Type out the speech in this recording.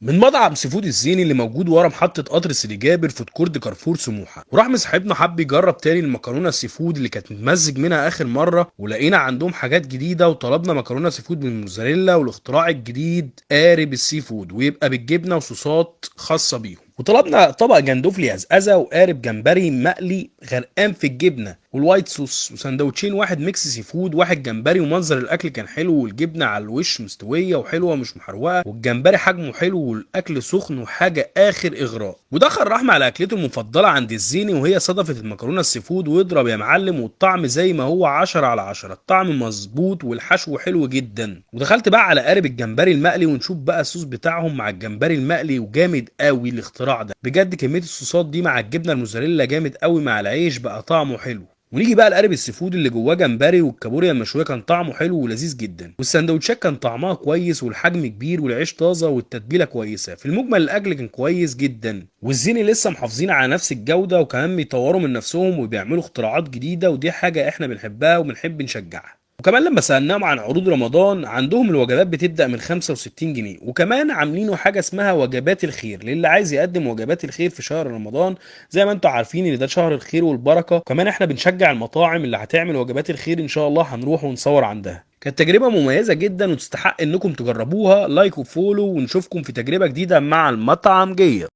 من مطعم seafood الزيني اللي موجود ورا محطة قطر سيدي جابر food court كارفور سموحة. وراح صاحبنا حب يجرب تاني المكرونة ال seafood اللي كانت متمزج منها آخر مرة، ولقينا عندهم حاجات جديدة وطلبنا مكرونة seafood بالموزاريلا والاختراع الجديد قارب ال seafood ويبقى بالجبنة وصوصات خاصة بيهم. وطلبنا طبق جندوفلي أزأزة وقارب جمبري مقلي غرقان في الجبنة وال white sauce، وسندوتشين، واحد mix seafood واحد جمبري. ومنظر الاكل كان حلو والجبنه على الوش مستوية وحلوه مش محروقه، والجمبري حجمه حلو والاكل سخن وحاجه اخر اغراء. ودخل رحمه على اكلته المفضلة عند الزيني وهي صدفة المكرونه ال seafood، واضرب يا معلم، والطعم زي ما هو 10 على 10، الطعم مظبوط والحشو حلو جدا. ودخلت بقى على قارب الجمبري المقلي ونشوف بقى الصوص بتاعهم مع الجمبري المقلي، وجامد قوي الاختراع ده بجد. كمية الصوصات دي مع الجبنة الموزاريلا جامد قوي مع العيش بقى طعمه حلو. ونيجي بقى لقارب ال seafood اللي جواه جمبري والكابوريا المشويه كان طعمه حلو ولذيذ جدا، والسندوتشات كان طعمها كويس والحجم كبير والعيش طازة والتتبيله كويسة. في المجمل الاكل كان كويس جدا، والزيني لسه محافظين على نفس الجودة وكمان بيطوروا من نفسهم وبيعملوا اختراعات جديده، ودي حاجة احنا بنحبها وبنحب نشجعها. وكمان لما سألناهم عن عروض رمضان عندهم الوجبات بتبدأ من 65 جنيه، وكمان عاملينه حاجة اسمها وجبات الخير للي عايز يقدم وجبات الخير في شهر رمضان. زي ما انتم عارفين ان ده شهر الخير والبركة، وكمان احنا بنشجع المطاعم اللي هتعمل وجبات الخير، ان شاء الله هنروح ونصور عندها. كانت تجربة مميزة جدا وتستحق انكم تجربوها. like و follow، ونشوفكم في تجربة جديدة مع المطعم جية.